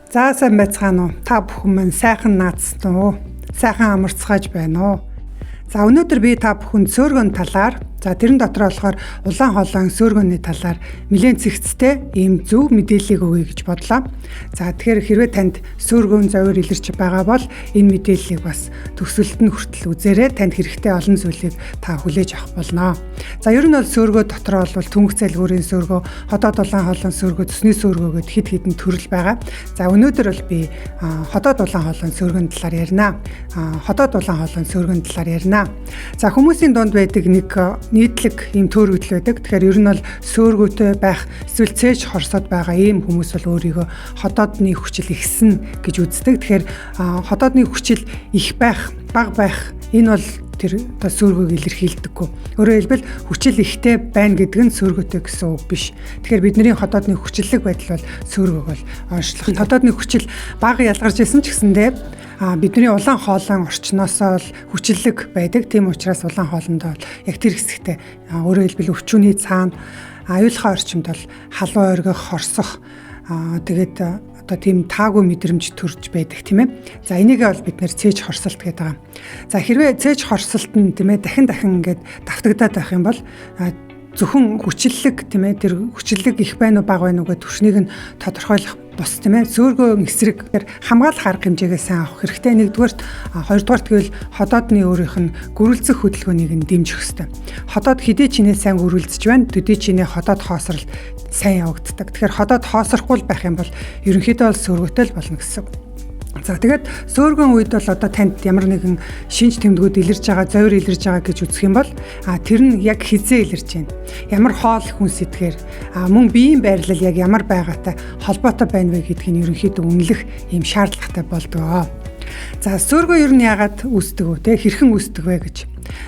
За сайн байцгаана уу? Та бүхэн маань сайхан наацсан уу? Сайхан амарцгааж байна уу? За өнөөдөр би та бүхэнд сөөргөн талаар, за тэрэн дотор болохоор улаан хоолойн сөөргөний талаар нэлээд цэгцтэй ийм зөв мэдээллийг өгье гэж бодлоо. За тэгэхээр хэрвээ танд сөөргөн зовир илэрч байгаа бол энэ мэдээллийг бас төгсөлт нь хүртэл үзээрэй. Танд хэрэгтэй олон зүйлийг та хүлээж авах болно. За ер нь бол сөөргөө дотор бол түнх залгуурын сөөргөө, ходоод улаан хоолойн сөөргөө, цөсний сөөргөө гэд хэд хэдэн төрөл байгаа. За өнөөдөр бол би ходоод улаан хоолойн сөөргөн талаар ярина. Ходоод улаан хоолойн сөөргөн талаар ярина. За хүмүүсийн дунд байдаг нэг нийтлэг ийм төөрөгдөл байдаг. Тэгэхээр ер нь бол сөөргөөтэй байх, эсвэл цээж хорсоод байгаа ийм хүмүүс бол өөрийгөө ходоодны хүчил ихсэн гэж үздэг. Тэгэхээр ходоодны хүчил их байх, бага байх энэ бол тэр одоо сөөргөөг илэрхийлдэггүй. Өөрөөр хэлбэл хүчил ихтэй байна гэдэг нь сөөргөөтэй гэсэн үг биш. Тэгэхээр бидний ходоодны хүчлэг байдал бол сөөргөөг бол онцлох. Ходоодны хүчил бага ялгарч исэн ч гэсэндээ бидний улаан хоолойн орчноосоо л хүчлэг байдаг. Тийм учраас улаан хоолондоо бол яг тэр хэсэгтээ, өөрөөр хэлбэл өвчүүний цаана аюулхай орчимд бол халуун оргих, хорсох, тэгээд одоо тийм таагүй мэдрэмж төрж байдаг, тийм ээ. За энийг бол бид нэр цээж хорсолт гэдэг байгаа. За хэрвээ цээж хорсолт нь, тийм ээ, дахин дахин ингээд давтагдаад байх юм бол зөвхөн хүчлэг, тийм ээ, тэр хүчлэг их байна уу, бага байна уу гэдэг түвшнийг нь тодорхойлох бус, тийм ээ, сөөргөө эсрэг хамгаалах арга хэмжээгээ сайн авах хэрэгтэй. Нэгдүгээрт, хоёрдугаарт гэвэл ходоодны өөрийнх нь гөрүүлцэх хөдөлгөөнийг нь дэмжих хэрэгтэй. Ходоод хэдий чинээ сайн гөрүүлцэж байна, төдий чинээ ходоод хоосрол сайн явагддаг. Тэгэхээр ходоод хоосрохгүй байх юм бол ерөнхийдөө бол сөөргөөтэй л болно гэсэн. За тэгээд сөөргөн үед бол одоо танд ямар нэгэн шинж тэмдгүүд илэрж байгаа, зовир илэрж байгаа гэж үзэх юм бол тэр нь яг хизээ илэрж байна. Ямар хоол хүнс идэхээр, мөн биеийн байрлал яг ямар байгаатай холбоотой байна вэ гэдгийг нь ерөнхийдөө үнэлэх ийм шаардлагатай болдгоо. За сөөргөө ер нь яагаад үүсдэг вэ? Тэ хэрхэн үүсдэг вэ гэж.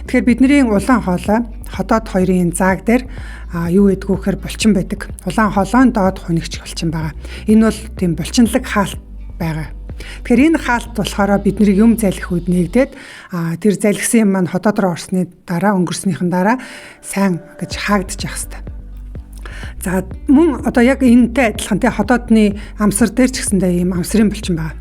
Тэгэхээр бидний улаан хоолой ходоод хоёрын зааг дээр юу гэдгүү гэхээр булчин байдаг. Улаан хоолойн доод хунигч булчин байгаа. Энэ бол тийм булчинлаг хаалт байгаа. Тэгэхээр энэ хаалт болохоор бидний юм залхих үед нэгдээд, тэр залхисан юм маань ходоод руу орсны дараа, өнгөрснийхэн дараа сайн гэж хаагдчих хэвээр. За мөн одоо яг энэтэй адилхан те ходоодны амсар дээр ч гэсэндээ ийм амсрын булчин байгаа.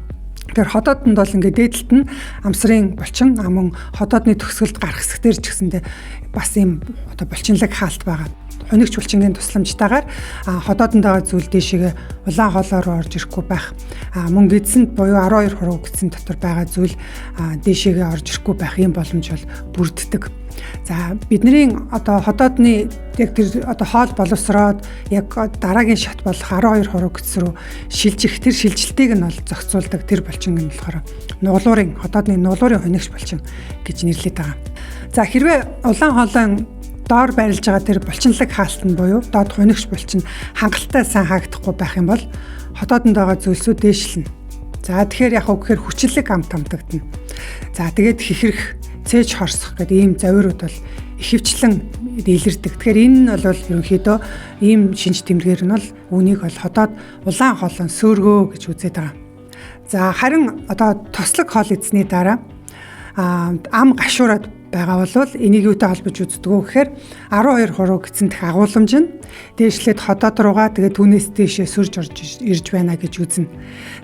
Тэгэхээр ходоодонд бол ингээд дээдэлт нь амсрын булчин, мөн ходоодны төгсгөлд гарах хэсэг дээр ч гэсэндээ бас ийм одоо булчинлаг хаалт байгаа. Хунигч булчингийн тусламжтайгаар ходоодонд байгаа зүйл дээшээ улаан хоолой руу орж ирэхгүй байх. Мөн гэдсэнд буюу 12 хуруу гэдсэн дотор байгаа зүйл дээшээгээ орж ирэхгүй байх ийм боломж бол бүрддэг. За бидний одоо ходоодны яг тэр одоо хоол боловсроод яг дараагийн шат болох 12 хуруу гэдс рүү шилжих тэр шилжилтийг нь бол зохицуулдаг тэр булчин нь болохоор нуглуурын, ходоодны нуглуурын хунигч булчин гэж нэрлэдэг байгаа. За хэрвээ улаан хоолойн доор байрлаж байгаа тэр булчинлаг хаалт нь буюу доод хунигч булчин хангалттай сайн хаагдахгүй байх юм бол ходоодонд байгаа зүйлсүүд дээшлэнэ. За тэгэхээр яг үгээр хүчлэг амт амтагдана. За тэгээд хихрэх, цээж хорсох гэдэг ийм завирууд бол ихэвчлэн илэрдэг. Тэгэхээр энэ нь бол ерөнхийдөө ийм шинж тэмдгээр нь бол үүнийг бол ходоод улаан хоолойн сөөргөө гэж үзээд байгаа. За харин одоо тослог хоол идсэний дараа ам гашуураад байгаа бол энийг юутай холбож үздэг вэ гэхээр 12 хуруу гэсэн дэх агуулмж нь дээшлээд ходоод руугаа, тэгээд түүнээс дээшээ сөрж орж ирж байна гэж үзнэ.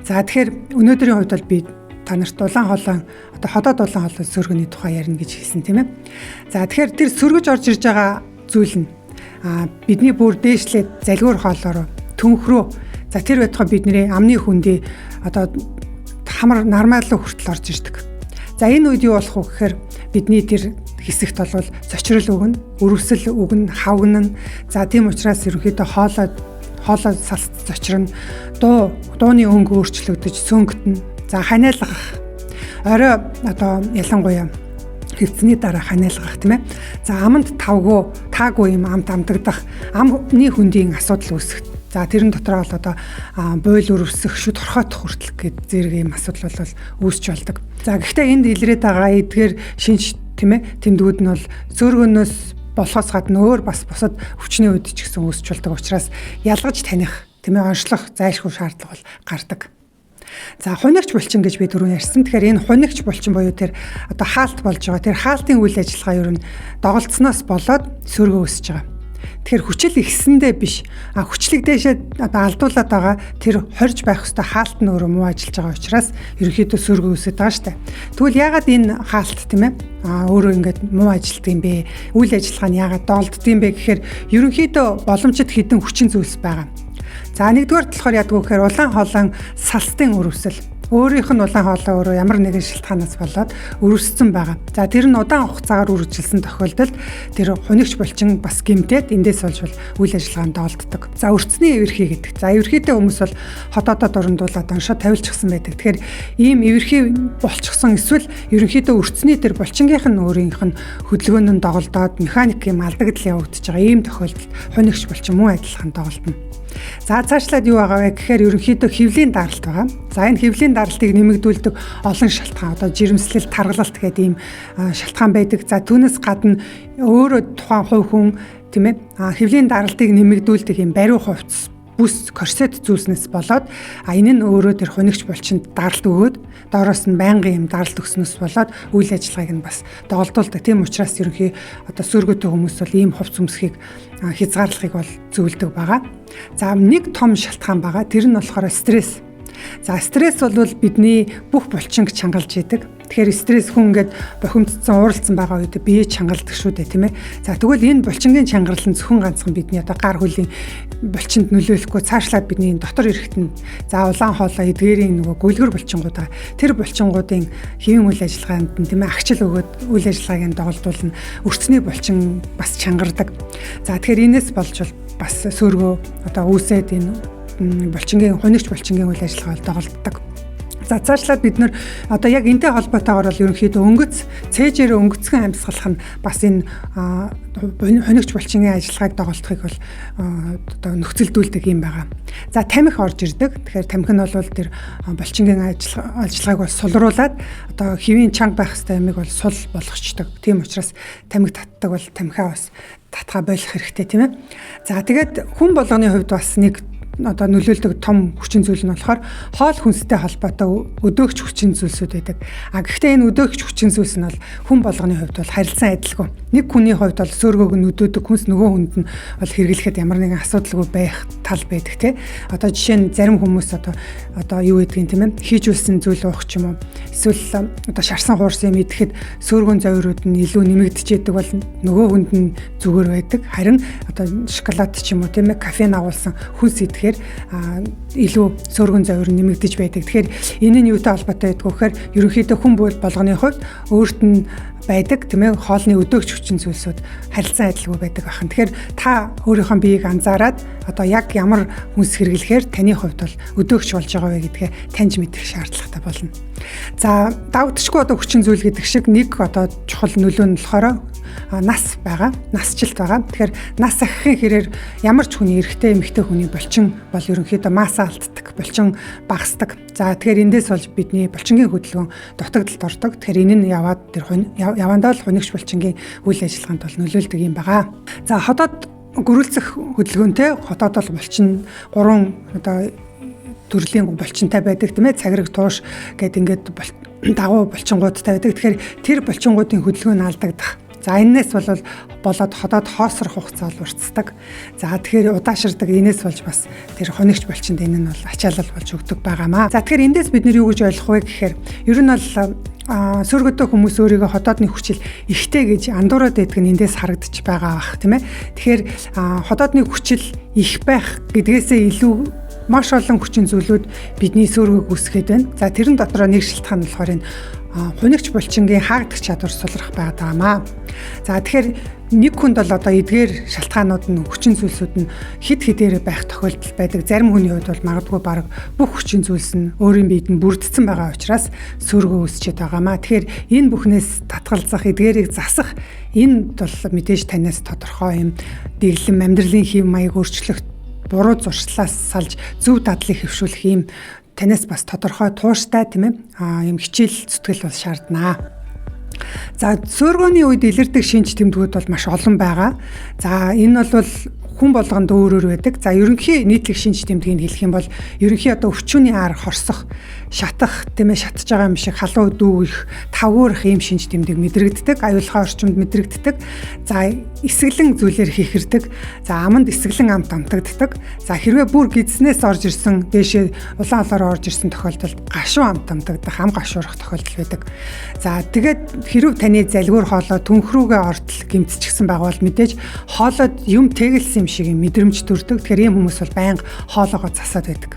За тэгэхээр өнөөдрийн хувьд бол би та нарт улаан хоолойн одоо ходоод улаан хоолойн сөргөний тухай ярина гэж хэлсэн, тийм ээ. За тэгэхээр тэр сөргөж орж ирж байгаа зүйл нь бидний бүр дээшлээд залгуур хоолоор, түнх рүү, за тэр байтугай бидний амны хөндий одоо хамар нармайлуу хүртэл орж ирдэг. За энэ үед юу болох вэ гэхээр бидний тэр хэсэгт бол зочрол өгнө, өрөвсөл өгнө, хавгнана. За тийм учраас ерөнхийдөө хоолой салст зочрно, дууны өнгө өөрчлөгдөж сөнгөтнө. За ханиалгах. Орой одоо ялангуяа хэвцний дараа ханиалгах, тийм ээ. За аманд тавгүй, таагүй юм амт амтагдах, амны хөндийн асуудал үүсэх. За тэрэн дотор бол одоо буйл өрөвсөх, шүд хорхоотох хүртэл гээд зэрэг юм асуудал бол үүсч болдог. За гэхдээ энд илрээд байгаа эдгээр шинж, тийм ээ, тэмдгүүд нь бол сөөргөнөөс болохоос гадна өөр бас бусад өвчний үед ч гэсэн үүсч болдог учраас ялгаж таних, тийм ээ, онцлох зайлшгүй шаардлага бол гардаг. За хунигч булчин гэж би түрүүн ярьсан. Тэгэхээр энэ хунигч булчин буюу тэр одоо хаалт болж байгаа. Тэр хаалтын үйл ажиллагаа ер нь доголдсноос болоод сөргөө өсөж байгаа. Тэгэхээр хүчил ихсэндээ биш. А хүчлийг дээшээ одоо алдуулаад байгаа тэр хорж байх ёстой хаалт нь өөрөө муу ажиллаж байгаа учраас ерөнхийдөө сөргөө үүсэж байгаа штэ. Тэгвэл яагаад энэ хаалт, тийм ээ, өөрөө ингээд муу ажилтдаг юм бэ? Үйл ажиллагаа нь яагаад доолддог юм бэ гэхээр ерөнхийдөө боломжит хэдэн хүчин зүйлс байгаа. За, нэгдүгээр болохоор яадаг вэ гэхээр улаан хоолойн салстын өрөвсөл, өөрийнх нь улаан хоолой өөрөө ямар нэгэн шалтгаанаас болоод өрөвссөн байгаа. За, тэр нь удаан хугацаагаар үргэлжилсэн тохиолдолд тэр хунигч булчин бас гэмтээд эндээс болж бол үйл ажиллагаанд доолддог. За, өрцний эвэрхий гэдэг. За, эвэрхийтэй хүмүүс бол хотоодоо дурандуулаад оншоо тавилчихсан байдаг. Тэгэхээр ийм эвэрхий болчихсон эсвэл ерөнхийдөө өрцний тэр булчингийнх нь өөрийнх нь хөдөлгөөн нь доголдоод механик юм алдагдал явагдаж байгаа ийм тохиолдолд хунигч булчин муу адилхан доголдоно. За, цаашлаад юу байгаа вэ гэхээр ерөнхийдөө хөвлийн даралт байгаа. За, энэ хөвлийн даралтыг нэмэгдүүлдэг олон шалтгаан, одоо жирэмслэл, таргалалт гэдэг ийм шалтгаан байдаг. За, түүнээс гадна өөрөө тухайн хувь хүн, тийм ээ, хэвлийн даралтыг нэмэгдүүлдэг ийм бариу хувцас, бүс, корсет зүүснээс болоод энэ нь өөрөө тэр хунигч булчинд даралт өгөөд доороос нь байнгын юм даралт өгснөөс болоод үйл ажиллагааг нь бас доголдуулдаг. Тийм учраас ерөнхий одоо сөргөтэй хүмүүс бол ийм хувц өмсөхийг хязгаарлахыг бол зөвлөдөг байгаа. За, нэг том шалтгаан байгаа. Тэр нь болохоор стресс. За, стресс бол бидний бүх булчинг чангалж идэг. Тэгэхээр стресс, хүн ингээд бохимдсон, ууралцсан байгаа үед бие чангалдаг шүү дээ, тийм ээ. За, тэгвэл энэ булчингийн чангарал нь зөвхөн ганцхан бидний одоо гар хөлийн булчинд нөлөөлөхгүй, цаашлаад бидний дотор эрэхтэн, за, улаан хоолой эдгээрийн нөгөө гүйлгэр булчингууд байгаа. Тэр булчингуудын хэвийн үйл ажиллагаанд нь, тийм ээ, агчил өгөөд үйл ажиллагааг нь доголдуулна. Өрцний булчин бас чангардаг. За, тэгэхээр энэс болж бас сөргөө одоо үүсээд энэ булчингийн, хунигч булчингийн үйл ажиллагаа доголддог. За, цаашлаад бид нэр одоо яг энтэй холбоотойгоор бол ерөнхийдөө өнгөц, цээжээр өнгөцгөн амьсгалах нь бас энэ хунигч булчингийн ажиллагааг доголдохыг бол одоо нөхцөлдүүлдэг юм байгаа. За, тамхи орж ирдэг. Тэгэхээр тамхи нь бол тэр булчингийн ажиллагааг бол сулруулад одоо хэвийн чанга байх ёстой юмыг бол сул болгочдөг. Тийм учраас тамхи татдаг бол тамхиа бас татгаа болох хэрэгтэй, тийм ээ. За, тэгээд хүн болгоны хувьд бас нэг одоо нөлөөлдөг том хүчин зүйл нь болохоор хоол хүнстэй холбоотой өдөөгч хүчин зүйлсүүд байдаг. А гэхдээ энэ өдөөгч хүчин зүйлс нь бол хүн болгоны хувьд бол харилцан адилгүй. Нэг хүний хувьд бол сөргөөг нь өдөөдөг хүнс нөгөө хүнд нь бол хэрэглэхэд ямар нэгэн асуудалгүй байх тал байдаг, те. Одоо жишээ нь зарим хүмүүс одоо юу гэдгийг, тийм ээ, хийжүүлсэн зүйл уух ч юм уу, эсвэл одоо шарсан хуурсан юм идэхэд сөргөн зовирууд нь илүү нэмэгдчихэдэг бол нөгөө хүнд нь зүгээр байдаг. Харин одоо шоколад ч юм уу, тийм ээ, кофеин агуулсан хүнс идэхээр илүү сөргөн зовир нэмэгдэж байдаг. Тэгэхээр энэ нь юутай холбоотой байдаг вэ гэхээр ерөнхийдөө хүн болгоны хувьд өөрт нь байдаг, тийм ээ, хоолны өдөөгч хүчин зүйлсүүд харилцан адилгүй байдаг байна. Тэгэхээр та өөрийнхөө биеийг анзаараад одоо яг ямар хүнс хэрэглэхээр таны хувьд бол өдөөгч болж байгаа вэ гэдгээ таньж мэдэх шаардлагатай болно. За, давагдчихгүй одоо хүчин зүйл гэдэг шиг нэг одоо чухал нөлөө нь болохоор нас байгаа. Насжилт байгаа. Тэгэхээр нас ахихын хэрээр ямар ч хүний, эрэгтэй эмэгтэй хүний булчин бол ерөнхийдөө масса алддаг, булчин багасдаг. За, тэгэхээр эндээс болж бидний булчингийн хөдөлгөөн дутагдалд ордог. Тэгэхээр энэ нь яваад тэр явандаа л хунигч булчингийн үйл ажиллагаанд бол нөлөөлдөг юм байгаа. За, хотод гөрүүлцэх хөдөлгөөнтэй хотод бол булчин гурван одоо төрлийн булчинтай байдаг, тийм ээ, цагираг, тууш гэд ингээд дагуу булчингуудтай байдаг. Тэгэхээр тэр булчингуудын хөдөлгөөн нь алдагдах. За, энээс бол болоод ходоод хоосрох хугацаа бол уртцдаг. За, тэгэхээр удаашрдаг. Энээс болж бас тэр хонигч булчинд энэ нь бол ачаалал болж өгдөг байгаамаа. За, тэгэхээр эндээс бид нэр юу гэж ойлгох вэ гэхээр ер нь бол сөргөдөө хүмүүс өөрийгөө хотоодны хүчил ихтэй гэж андуураад байдаг нь эндээс харагдчих байгаа бах, тийм ээ. Тэгэхээр хотоодны хүчил их байх гэдгээсээ илүү маш олон хүчин зүйлүүд бидний сөргөг үүсгээд байна. За, тэрэн дотроо нэг шалтгаан нь болохоор энэ хунигч булчингийн хаагдах чадвар сулрах байдаг юмаа. За, тэгэхээр нэг хүнд бол одоо эдгээр шалтгаанууд нь, хүчин зүйлсүүд нь хид хідээрээ байх тохиолдол байдаг. Зарим хүний хувьд бол магадгүй бараг бүх хүчин зүйлс нь өөрийн биед нь бүрдсэн байгаа учраас сөргөө үүсчихэд байгаамаа. Тэгэхээр энэ бүхнээс татгалзах, эдгээрийг засах энэ бол мэдээж танаас тодорхой юм дэглэм, амьдралын хэв маяг өөрчлөх, буруу зуршлаас салж зөв дадлыг хэвшүүлэх ийм танаас бас тодорхой тууштай, тийм ээ, юм хичээл зүтгэл бол шаарднаа. За, сөргөөний үед илэрдэг шинж тэмдгүүд бол маш олон байгаа. За, энэ бол хүн болгонд өөр өөр байдаг. За ерөнхий нийтлэг шинж тэмдгийг хэлэх юм бол ерөнхий одоо өвчүүний ар хорсох, шатах, тийм ээ, шатж байгаа юм шиг халуун дүүрэх, тавгуурах ийм шинж тэмдэг мэдрэгддэг, аюулгүй орчимд мэдрэгддэг. За эсэглэн зүйлээр хихэрдэг. За аманд эсэглэн амт амтагддаг. За хэрвээ бүр гидснээс орж ирсэн, дээшээ улаан хоолоор орж ирсэн тохиолдолд гашуу амт амтагдах, ам гашуурах тохиолдол байдаг. За тэгээд хэрв таны залгуур хоолой түнх рүүгээ ортол гэмтчихсэн байгаа бол мэдээж хоолойд юм тэгэлсэн юм шиг юм мэдрэмж төрдөг. Тэгэхээр ийм хүмүүс бол байнга хоолоогоо засаад байдаг.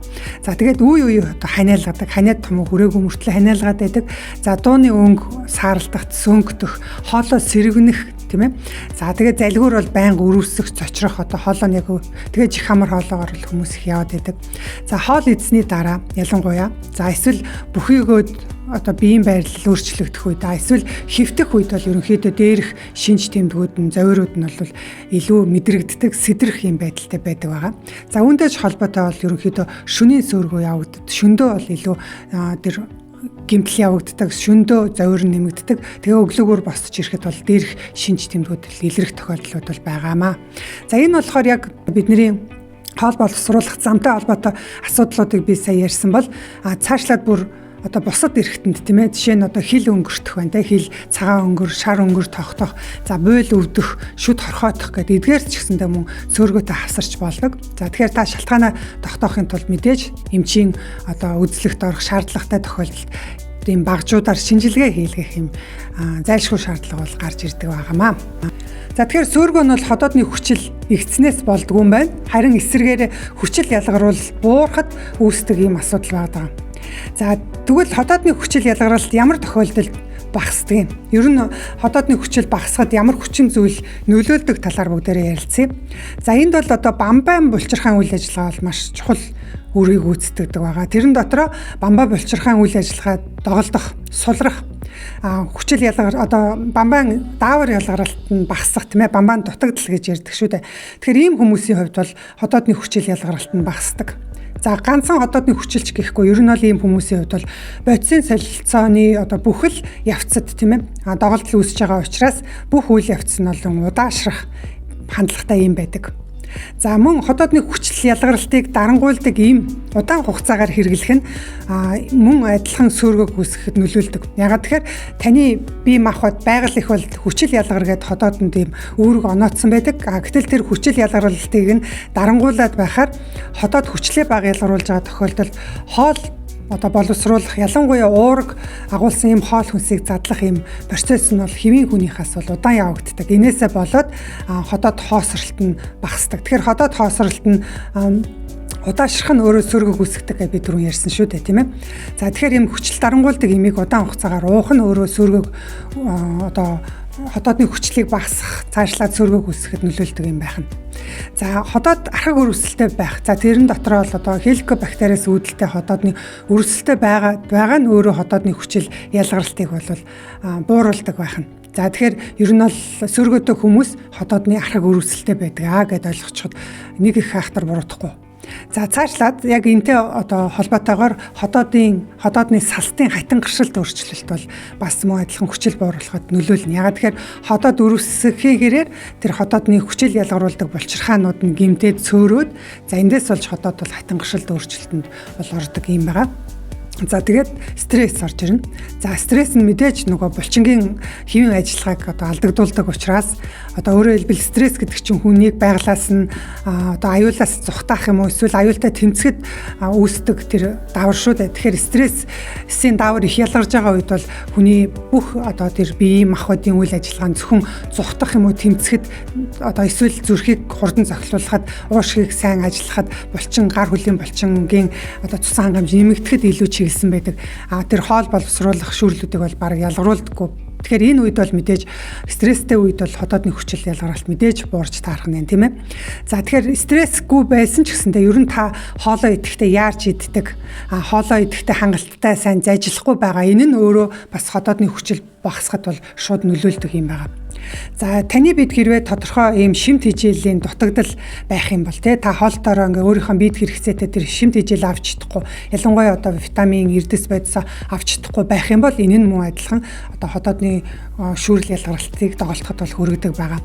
За тэгээд үе үе одоо ханиалгадаг, ханиад том хүрээгүй мөртлөө ханиалгаад байдаг. За дууны өнгө сааралдах, сөнгөдөх, хоолой сэргэнэх, тийм ээ. За тэгээд залгуур бол байнга өрөвсөх, цочрох, одоо хоолой нь яг тэгээд чих хамар хоолоогоор л хүмүүс их яваад байдаг. За хоол идсэний дараа ялангуяа за эсвэл бүхийгөөд одоо биеийн байрлал өөрчлөгдөх үед, эсвэл хэвтэх үед бол ерөнхийдөө дээрх шинж тэмдгүүд нь, зовиурууд нь бол илүү мэдрэгддэг, сэдрэх юм байдалтай байдаг байгаа. За үүнтэй ч холбоотой бол ерөнхийдөө шөнийн сөөргөө явагддаг. Шөндөө бол илүү тэр гэмтэл явагддаг, шөндөө зовир нэмэгддэг. Тэгээ өглөөгөр босч ирэхэд бол дээрх шинж тэмдгүүд илрэх тохиолдлууд бол байгаамаа. За энэ болохоор яг бидний хоол боловсруулах замтай холбоотой асуудлуудыг би сая ярьсан бол цаашлаад бүр одоо бусад эрхтэнд, тийм ээ, жишээ нь одоо хил өнгөртөх байна те, хил цагаан өнгөр, шар өнгөр тогтох, за буйл өвдөх, шүд хорхоодох гэдэг эдгээр ч гэсэндээ мөн сөөргөөтэй хавсарч болдог. За тэгэхээр та шалтгаанаа тогтоохын тулд мэдээж эмчийн одоо үзлэгт орох шаардлагатай тохиолдолд ийм багжуудаар шинжилгээ хийлгэх юм зайлшгүй шаардлага бол гарч ирдэг байгаамаа. За тэгэхээр сөөргөө нь бол ходоодны хүчил ихцнээс болдгүй юм байна. Харин эсрэгээр хүчил ялгаруул буурахад үүсдэг ийм асуудал байгаа. За тэгвэл ходоодны хүчил ялгаралт ямар тохиолдолд багасдаг юм? Ер нь ходоодны хүчил багасхад ямар хүчин зүйл нөлөөлдөг талаар бүгдээрээ ярилцъя. За энд бол одоо бамбайн булчирхайн үйл ажиллагаа бол маш чухал үүргийг гүйцэтгэдэг байгаа. Тэрэн дотроо бамбай булчирхайн үйл ажиллагаа доголдох, сулрах, хүчил ялгар одоо бамбайн даавар ялгаралт нь багасах, тийм ээ, бамбайн дутагдал гэж ярьдаг шүү дээ. Тэгэхээр ийм хүмүүсийн хувьд бол ходоодны хүчил ялгаралт нь багасдаг. За ганцхан ходоодны хүчилч гэхгүй, ер нь бол ийм хүмүүсийн хувьд бол бодисын солилцооны одоо бүхэл явцад, тийм ээ, доголдол үүсэж байгаа учраас бүх үйл явц нь бол удаашрах хандлагатай юм байдаг. За мөн ходоодны хүчил ялгаралтыг дарангуйлдаг ийм удаан хугацаагаар хэрэглэх нь мөн адилхан сөөргөөг үүсгэхэд нөлөөлдөг. Ягаад тэгэхээр таны бие махбод байгаль их бол хүчил ялгар гээд ходоодонд ийм үүрэг онооцсон байдаг. Гэтэл тэр хүчил ялгарлалтыг нь дарангуйлаад байхаар ходоод хүчлээ бага ялгаруулж байгаа тохиолдолд хоол одоо боловсруулах, ялангуяа уураг агуулсан ийм хоол хүнсийг задлах ийм процесс нь бол хэвийн хүнийхээс бол удаан явагддаг. Энээсээ болоод ходоод хоосролт нь багасдаг. Тэгэхээр ходоод хоосролт нь удаашрах нь өөрөө сөргөг үүсгэдэг гэж би түрүүн ярьсан шүү дээ, тийм ээ. За тэгэхээр ийм хүчил дарангуйлдаг имийг удаан хугацаагаар уух нь өөрөө сөргөг одоо ходоодны хүчлийг багасгах, цаашлаад сөргөг үүсгэхэд нөлөөлдөг юм байх нь. За ходоод архаг өрөвсөлтэй байх. За тэрэн дотроо л одоо хеликобактериас үүдэлтэй ходоодны өрөвсөлтэй байгаа нь өөрөө ходоодны хүчил ялгаралтыг бол бууруулдаг байх нь. За тэгэхээр ер нь бол сөргөөтэй хүмүүс ходоодны архаг өрөвсөлтэй байдаг аа гэдээ ойлгочиход нэг их хайхтар буруутахгүй. За цаашлаад яг энтэй одоо холбоотойгоор ходоодны салтын хатин гаршилт өөрчлөлт бол бас мөн адилхан хүчил бууруулахад нөлөөлнө. Ягаад тэгэхээр ходоод өрөвсөхийн хэрээр тэр ходоодны хүчил ялгаруулдаг булчирхаанууд нь гэмтээд цөөрөөд, за эндээс болж ходоод бол хатин гаршилт өөрчлөлтөнд бол ордог юм байгаа. За тэгээд стресс орж ирнэ. За стресс нь мэдээж нөгөө булчингийн хэвийн ажиллагааг одоо алдагдуулдаг учраас, одоо өөрөөр хэлбэл стресс гэдэг чинь хүнийг байглаас нь одоо аюулаас зугатаах юм уу эсвэл аюултай тэмцэхэд үүсдэг тэр давар шүү дээ. Тэгэхээр стрессийн давар их ялгарж байгаа үед бол хүний бүх одоо тэр биеийн махбодын үйл ажиллагаа нь зөвхөн зугатах юм уу тэмцэхэд, одоо эсвэл зүрхийг хурдан цохилуулахад, уушгийг сайн ажиллахад, булчин, гар хөлийн булчингийн одоо цусан хангамж нэмэгдэхэд илүү чиглэсэн байдаг. Тэр хоол боловсруулах шүүрлүүдийг бол бараг ялгаруулдаггүй. Тэгэхээр энэ үед бол мэдээж стресстэй үед бол ходоодны хүчил ялгаралт мэдээж буурч таарах нь, тийм ээ. За тэгэхээр стрессгүй байсан ч гэсэндээ ер нь та хоолоо идэхдээ яарч иддэг, хоолоо идэхдээ хангалттай сайн зажлахгүй байгаа. Энэ нь өөрөө бас ходоодны хүчил багасгахад бол шууд нөлөөлдөг юм байна. За таны бид хэрвээ тодорхой ийм шимт хичээлийн дутагдал байх юм бол те, та хоолтойроо ингээ өөрийнхөө биед хэрэгцээтэй тэр шимт хичээл авч чадахгүй, ялангуяа одоо витамин, эрдэс бодисоо авч чадахгүй байх юм бол энэ нь мөн адилхан одоо ходоодны шүүрэл ялгаралтыг доголдоход бол хүргэдэг байгаа.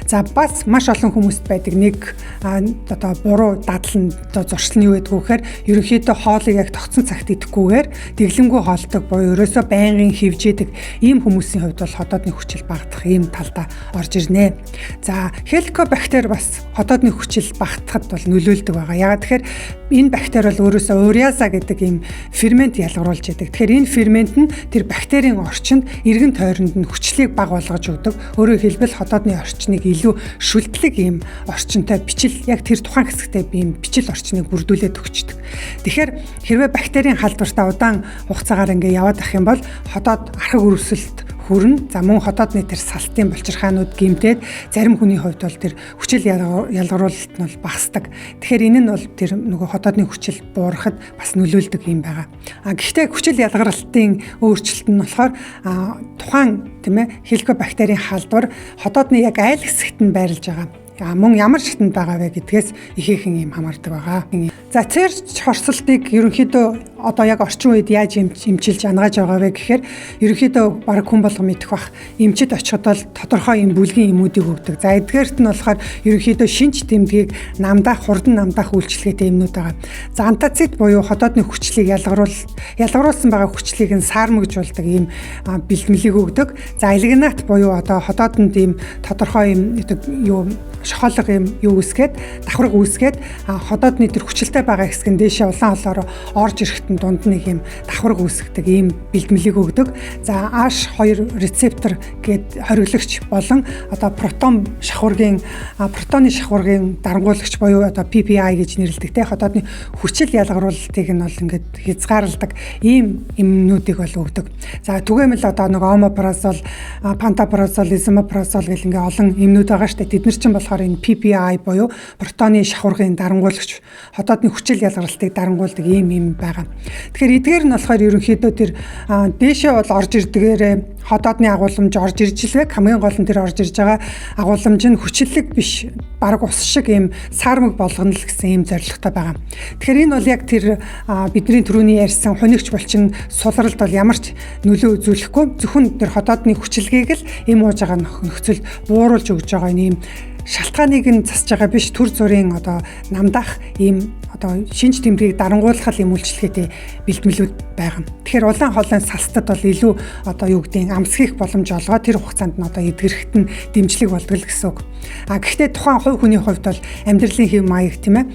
За бас маш олон хүмүүст байдаг нэг одоо буруу дадал нь одоо зуршил нь юу гэдэг вэ гэхээр ерөнхийдөө хоолыг яг тогтсон цагт идэхгүйгээр дэглэмгүй хоолдог буюу ерөөсөө байнгын хөвжээдэг ийм хүмүүсийн хувьд бол ходоодны хүчил багадах ийм талдаа орж ирнэ. За хеликобактер бас ходоодны хүчил багтахад бол нөлөөлдөг байгаа. Яагаад тэгэхээр энэ бактери бол өөрөөсөө уреаза гэдэг ийм фермент ялгаруулж яадаг. Тэгэхээр энэ фермент нь тэр бактерийн орчинд эргэн тойронд нь хүчлийг бага болгож өгдөг. Өөрөөр хэлбэл ходоодны орчныг илүү шүлтлэг ийм орчинтой бичил яг тэр тухайн хэсэгтээ ийм бичил орчныг бүрдүүлээд өгчдөг. Тэгэхээр хэрвээ бактерийн халдвартаа удаан хугацаагаар ингээ яваад ах юм бол ходоод архаг өрөвсөлт хүрнэ. За мөн ходоодны тэр салтын булчирхаанууд гэмтээд зарим хүний хувьд бол тэр хүчил ялгаруулалт нь бол багасдаг. Тэгэхээр энэ нь бол тэр нөгөө ходоодны хүчил буурахад бас нөлөөлдөг юм байгаа. А гэхдээ хүчил ялгаралтын өөрчлөлт нь болохоор тухайн тийм ээ хеликобактерийн халдвар ходоодны яг айл хэсэгт нь байрлаж байгаа. Мөн ямар шатанд байгаа вэ гэдгээс ихээхэн юм хамаардаг байгаа. За цэрч хорсолтыг ерөнхийдөө одоо яг орчин үед яаж эмчилж анагааж байгаа вэ гэхээр ерөнхийдөө баг хүн болго мэдэх бах эмчид очиход бол тодорхой юм бүлгийн эмүүдийг өгдөг. За эдгээрт нь болохоор ерөнхийдөө шинж тэмдгийг намдаах, хурдан намдаах үйлчилгээтэй эмнүүд байгаа. За антацид буюу ходоодны хүчлийг ялгаруулсан байгаа хүчлийг нь саармагжуулдаг ийм бэлтгэлийг өгдөг. За алгинат буюу одоо ходоодонд ийм тодорхой юм юу шохоолго юм юу үүсгээд давхарга үүсгээд ходоодны тэр хүчлтэй байгаа хэсэг нь дээшээ улаан холоороо орж ирэхэд нь дунд нэг юм давхарга үүсгдэг ийм бэлтгэлийг өгдөг. За H2 рецептор гээд хориглогч болон одоо протон шахуургийн протоны шахуургийн дарангуулагч буюу одоо PPI гэж нэрлэдэг те ходоодны хүчил ялгаруулалтыг нь бол ингээд хязгаарладаг ийм эмнүүдийг бол өгдөг. За түгээмэл одоо нэг омопразол, пантопразол, изомопразол гэл ингээ олон эмнүүд байгаа штэ. Тэд нар чинь болохоор энэ PPI буюу протоны шахуургын дарангуулагч ходоодны хүчил ялгаралтыг дарангуулдаг ийм юм байгаа. Тэгэхээр эдгээр нь болохоор ерөнхийдөө тэр дээшээ бол орж ирдгээрээ ходоодны агуулмж орж ирж л вэ. Хамгийн гол нь тэр орж ирж байгаа агуулмж нь хүчлэг биш бараг ус шиг ийм саармаг болгоно л гэсэн ийм зорилготой байгаа. Тэгэхээр энэ бол яг тэр бидний түрүүний ярьсан хунигч булчин сулралд бол ямар ч нөлөө үзүүлэхгүй зөвхөн тэр ходоодны хүчилгээг л эм ууж байгаа нөхцөлд бууруулж өгж байгаа ийм шалтгааныг нь засаж байгаа биш төр зүрийн одоо намдаах ийм одоо шинж тэмдгийг дарангуулах юм үйлчилгээтэй бэлтгэлүүд байгаа. Тэгэхээр улаан хоолойн салстад бол илүү одоо юу гэдгийг амсгийх боломж олгоо тэр хугацаанд нь одоо эдгэрэхэд нь дэмжлэг болдог л гэсэн үг. А гэхдээ тухайн хувь хүний хувьд бол амьдралын хэв маяг тийм ээ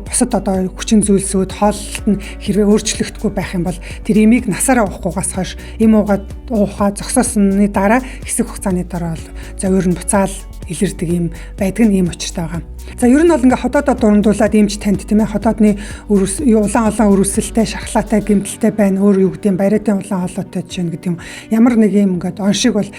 бусад одоо хүчин зүйлсүүд хооллолт нь хэрвээ өөрчлөгдөхгүй байх юм бол тэр эмийг насаараа уухгүйгаас хойш эм уугаад уухаа зогсоосны дараа хэсэг хугацааны дараа бол зовир нь буцаал илэрдэг юм байдаг нь ийм учиртай байгаа. За ер нь бол ингээ ходоодоо дурандуулаад эмч танд тийм ээ ходоодны улаан хоолой өрөвсөлтэй, шархлаатай, гэмтэлтэй байна. Өөр юу гэдэг юм бариатын улаан хоолойтой жишээ нь гэдэг юм. Ямар нэг юм ингээд оншиг бол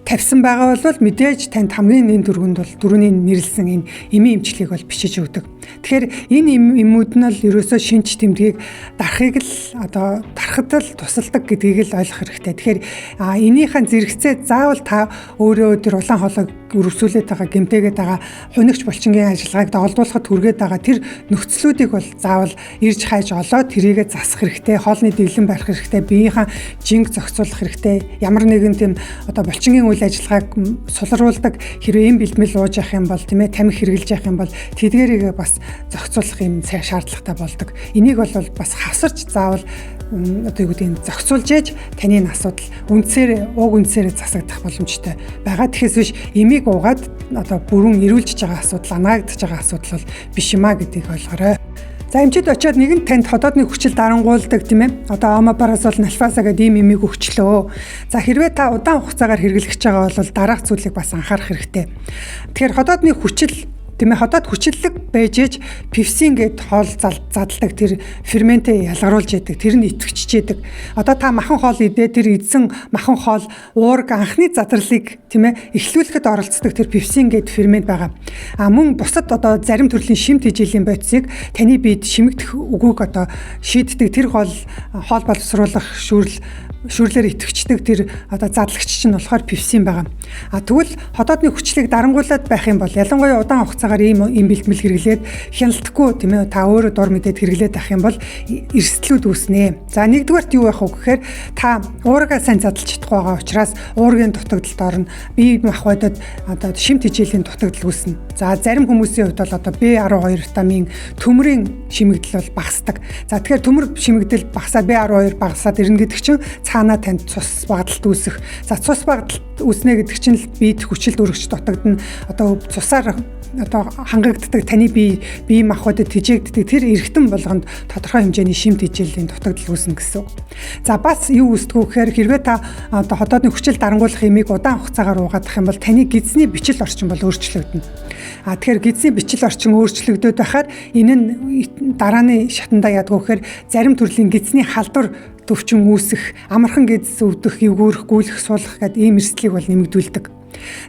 тавьсан байгаа бол мэдээж танд хамгийн нэн түргэнд бол түрүүний нэрлсэн энэ эмийн эмчилгээг бол бичиж өгдөг. Тэгэхээр энэ эмүүд нь бол ерөөсөө шинж тэмдгийг дарахыг л одоо дарахад л тусалдаг гэдгийг л ойлгох хэрэгтэй. Тэгэхээр энийхэн зэрэгцээ заавал та өөрөө тэр улаан хоолойг өрөвсүүлээд байгаа, гэмтээгээд байгаа хунигч булчингийн ажиллагааг доголдуулахад хүргээд байгаа тэр нөхцлүүдийг бол заавал ирж хайж олоод тэрийгэ засах хэрэгтэй, хоолны дэглэм барих хэрэгтэй, биеийнхээ жинг зохицуулах хэрэгтэй. Ямар нэгэн тийм одоо булчингийн үйл ажиллагааг сулруулдаг хэрвээ эм бэлтгэл ууж явах юм бол тийм ээ тамхи хэрглэж явах юм бол тэдгээрийг бас зохицуулах юм шаардлагатай болдог. Энийг бол бас хавсарч заавал одоо юу гэдэг нь зохицуулж ээж таны асуудал үндсээр уг үндсээрээ засагдах боломжтой байгаа. Тэгэхээс биш эмийг уугаад одоо бүрэн эрүүлжиж байгаа асуудал, анагаагдаж байгаа асуудал бол биш юм а гэдгийг ойлгоорой. За эмчид очиод нэгэн танд ходоодны хүчил дарангуулдаг тийм ээ. Одоо омопразол, налфаза гэдэг ийм эмийг өгчлөө. За хэрвээ та удаан хугацаагаар хэрэглэж байгаа бол дараах зүйлийг бас анхаарах хэрэгтэй. Тэгэхээр ходоодны хүчил тийм ээ ходоод хүчлэг байж ээж пепсин гээд хоол задалдаг тэр ферментээ ялгаруулж яадаг, тэр нь итгэвчж яадаг. Одоо та махан хоол идээ тэр идсэн махан хоол уург анхны задралыг тийм ээ эхлүүлэхэд оролцдог тэр пепсин гээд фермент байгаа. А мөн бусад одоо зарим төрлийн шим тэжээлийн бодисыг таны биед шимэгдэх үгүйг одоо шийддэг тэр хоол боловсруулах шүүрлээр итгэвчдэг тэр одоо задлагч чинь болохоор пепсин байгаа. А тэгвэл ходоодны хүчлийг дарангуулад байх юм бол ялангуяа удаан хугацаагаар хугацаагаар ийм бэлтгэл хэрэглээд хяналтгүй, тийм ээ, та өөрөө дур мэдээд хэрэглээд авах юм бол эрсдлүүд үүснэ. За, нэгдүгээрт юу байх вэ гэхээр та уургаа сайн задлж чадахгүй байгаа учраас уургийн дутагдалд орно. Бие махбодод одоо шим тэжээлийн дутагдал үүснэ. За, зарим хүмүүсийн хувьд бол одоо B12 витамин төмрийн шимэгдэл бол багасдаг. За, тэгэхээр төмөр шимэгдэл багасаад, B12 багасаад ирнэ гэдэг чинь цаанаа танд цус багадалт үүсэх. За, цус багадалт үүснэ гэдэг чинь биед хүчил өргөч дутагдана. Одоо цусаар одоо хангагддаг таны бие махбодод тэжээгддэг тэр эргэтэн болгонд тодорхой хэмжээний шим тэжээлийн дутагдал үүснэ гэсэн үг. За, бас юу үүсдэг вэ гэхээр хэрвээ та одоо ходоодны хүчил дарангуйлах эмийг удаан хугацаагаар уугаад ах юм бол таны гэдсний бичил орчин бол өөрчлөгдөнө. А тэгэхээр гэдсний бичил орчин өөрчлөгдөд байхаар энэ нь дарааны шатандаа яадаг вэ гэхээр зарим төрлийн гэдсний халдвар төвчин үүсэх, амархан гэдс өвдөх, эвгүүрэх, гүйлэх, суулгах гэдэг ийм эрсдлийг бол нэмэгдүүлдэг.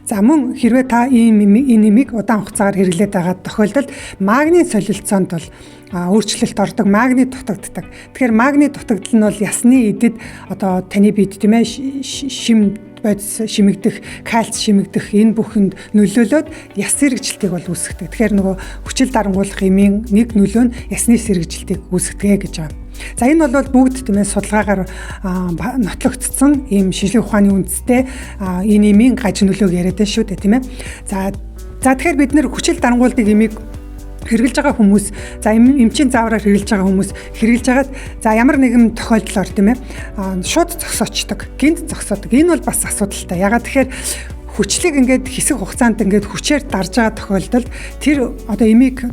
За, мөн хэрвээ та ийм энэ эмийг удаан хугацаагаар хэрэглээд байгаа тохиолдолд магний солилцоонд бол өөрчлөлт ордог, магний дутагддаг. Тэгэхээр магний дутагдал нь бол ясны эдэд одоо таны биед, тийм ээ, шим бодис шимэгдэх, кальц шимэгдэх, энэ бүхэнд нөлөөлөөд яс сэргэжилтийг бол үүсгэдэг. Тэгэхээр нөгөө хүчил дарангуулах эмийн нэг нөлөө нь ясны сэргэжилтийг үүсгэдэг гэж байгаа. За, энэ бол бүгд, тийм ээ, судалгаагаар нотлогдсон ийм шинжлэх ухааны үндстэй энэ эмийн гаж нөлөөг яриад байна шүү дээ, тийм ээ. За, тэгэхээр бид нэр хүчил дарангуулдаг эмийг хэрэглэж байгаа хүмүүс, за, эмчийн заавраар хэрэглэж байгаа хүмүүс хэрэглэж хагаад, за, ямар нэгэн тохиолдлоор, тийм ээ, шууд зогсоочдөг, гинт зогсоодог. Энэ бол бас асуудалтай. Ягаад тэгэхээр хүчлийг ингээд хэсэг хугацаанд ингээд хүчээр дарж байгаа тохиолдолд тэр одоо эмийг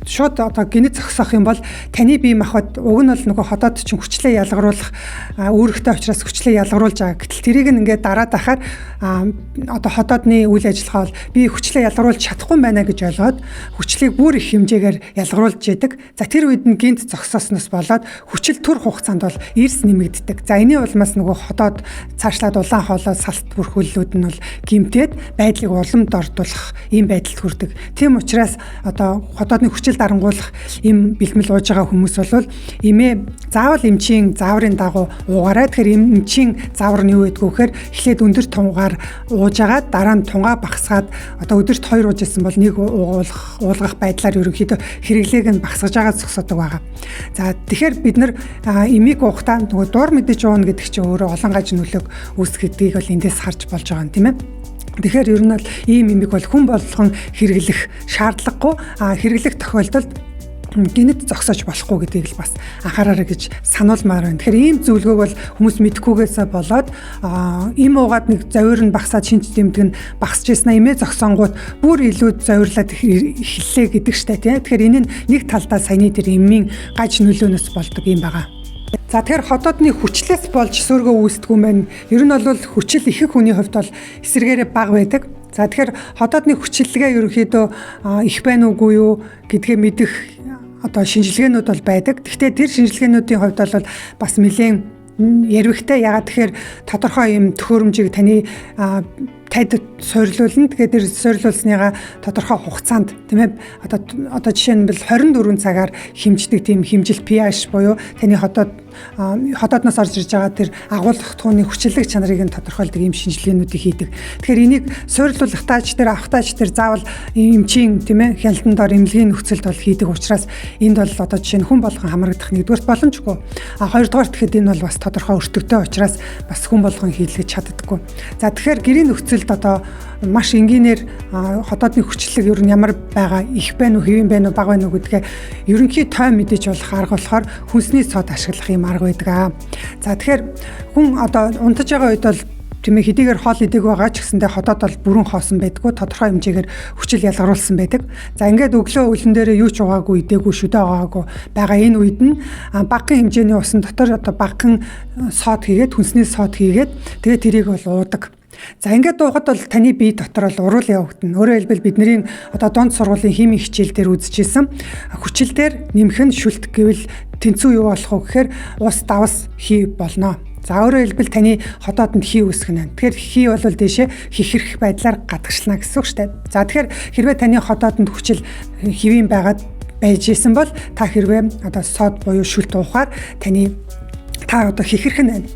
шууд одоо гинэт зогсоох юм бол таны бие махбод уг нь бол нөгөө ходоод чинь хүчлээ ялгаруулах үүрэгтэй учраас хүчлээ ялгаруулж байгаа. Гэтэл тэрийг нь ингээд дараад ахаар одоо ходоодны үйл ажиллагаа бол би хүчлээ ялгаруулж чадахгүй байна гэж ойлгоод хүчлийг бүр их хэмжээгээр ялгаруулж яадаг. За, тэр үед нь гинт зогсоосноос болоод хүчил төр хугацаанд бол эрс нэмэгддэг. За, энэний улмаас нөгөө ходоод цаашлаад улаан хоолой, салт бүрхүүллүүд нь бол гимтээд байдлыг улам дордуулах ийм байдалд хүрдэг. Тийм учраас одоо ходоодны хүчил дарангуулах им бэлтгэл ууж байгаа хүмүүс бол эмээ заавал эмчийн зааврын дагуу уугаарай. Тэгэхээр эмчийн заавар нь юу гэдгүү гэхээр эхлээд өндөр тунгаар ууж агаад, дараа нь тунгаа багасгаад, одоо өдөрт 2 ууж исэн бол нэг уулгах байдлаар ерөнхийдөө хэрэглээг нь багасгаж байгаа зогсоодог байгаа. За, тэгэхээр бид нар эмийг уухдаа нөгөө дур мэдэж ууна гэдэг чинь өөрөө олон гаж нөлөөг үүсгэдгийг бол эндээс харж болж байгаа юм, тийм ээ. Тэгэхээр ер нь бол ийм эмийг бол хүн болгон хэрэглэх шаардлагагүй. А хэрэглэх тохиолдолд гинэт зогсоож болохгүй гэдгийг л бас анхаараарай гэж сануулмаар байна. Тэгэхээр ийм зөвлөгөөг бол хүмүүс мэдэхгүйгээсээ болоод им уугаад нэг зовир нь багасаад, шинж тэмдэг нь багасч ирсэн, эмээ зогсонгууд бүр илүү зовирлаад эхэллээ гэдэг штэ, тий. Тэгэхээр энэ нь нэг талдаа саяны тэр эмийн гаж нөлөөнөөс болдог юм байгаа. За, тэгэхээр ходоодны хүчлээс болж сөргөө үүсдэг юм байна. Ер нь бол хүчил их хүний хувьд бол эсрэгээрээ бага байдаг. За, тэгэхээр ходоодны хүчиллэгээ ерөнхийдөө их байна уугүй юу гэдгээ мэдэх одоо шинжилгээнүүд бол байдаг. Гэхдээ тэр шинжилгээнүүдийн хувьд бол бас нэлээд ярвигтай. Ягаад тэгэхээр тодорхой юм төхөөрөмжийг таны тад суйрлуулна. Тэгээд тэр суйрлуулсныгаа тодорхой хугацаанд, тийм ээ, одоо жишээ нь бол 24 цагаар хэмждэг тийм хэмжилт, pH буюу таны ходоодноос орж ирж байгаа тэр агуулгах тууны хүчлэг чанарыг нь тодорхойлдог ийм шинжилгээнүүдийг хийдэг. Тэгэхээр энийг суйрлуулах таач дээр, авах таач дээр заавал эмчийн, тийм ээ, хяналтанд дор эмнэлгийн нөхцөлд бол хийдэг учраас энд бол одоо жишээ нь хүн болгон хамрагдах нэгдүгээрт боломжгүй. А хоёрдугаар тэгэхэд энэ бол бас тодорхой өртөгтэй учраас бас хүн болгон хийлгэж чаддаггүй. За, тэгэхээр гэрийн нөхцөлд одоо маш энгийнээр ходоодны хүчлэг ер нь ямар байгаа, их байна уу, хэвэн байна уу, бага байна уу гэдгээ ерөнхий той мэдэж болох арга болохоор хүнсний цод ашиглах юм арга байдаг. За, тэгэхээр хүн одоо унтаж байгаа үед бол, тийм ээ, хэдийгээр хоол идэг байгаа ч гэсэндээ ходоод бол бүрэн хоосон байдаггүй, тодорхой хэмжээгээр хүчил ялгаруулсан байдаг. За, ингээд өглөө өлөн дээрээ юу ч угаагүй, идээгүй, шүдэ угаагүй байгаа энэ үед нь багахан хэмжээний усан дотор одоо багахан сод хийгээд, хүнсний сод хийгээд, тэгээд тэрийг бол уудаг. За, ингээд дуухад бол таны бие дотор бол уруул явагдана. Өөрөөр хэлбэл бидний одоо дунд сургуулийн химийн хичээл дээр үзчихсэн хүчил дээр нэмэх нь шүлт гэвэл тэнцүү юу болох вэ гэхээр ус давс хий болно. За, өөрөөр хэлбэл таны ходоодонд хий үүсгэнэ. Тэгэхээр хий бол дээшээ хихэрх байдлаар гадагшлана гэсэн үг шүү дээ. За, тэгэхээр хэрвээ таны ходоодонд хүчил хэвийн байгаад байж исэн бол та хэрвээ одоо сод буюу шүлт уухаар таны та одоо хихэрх нь байна.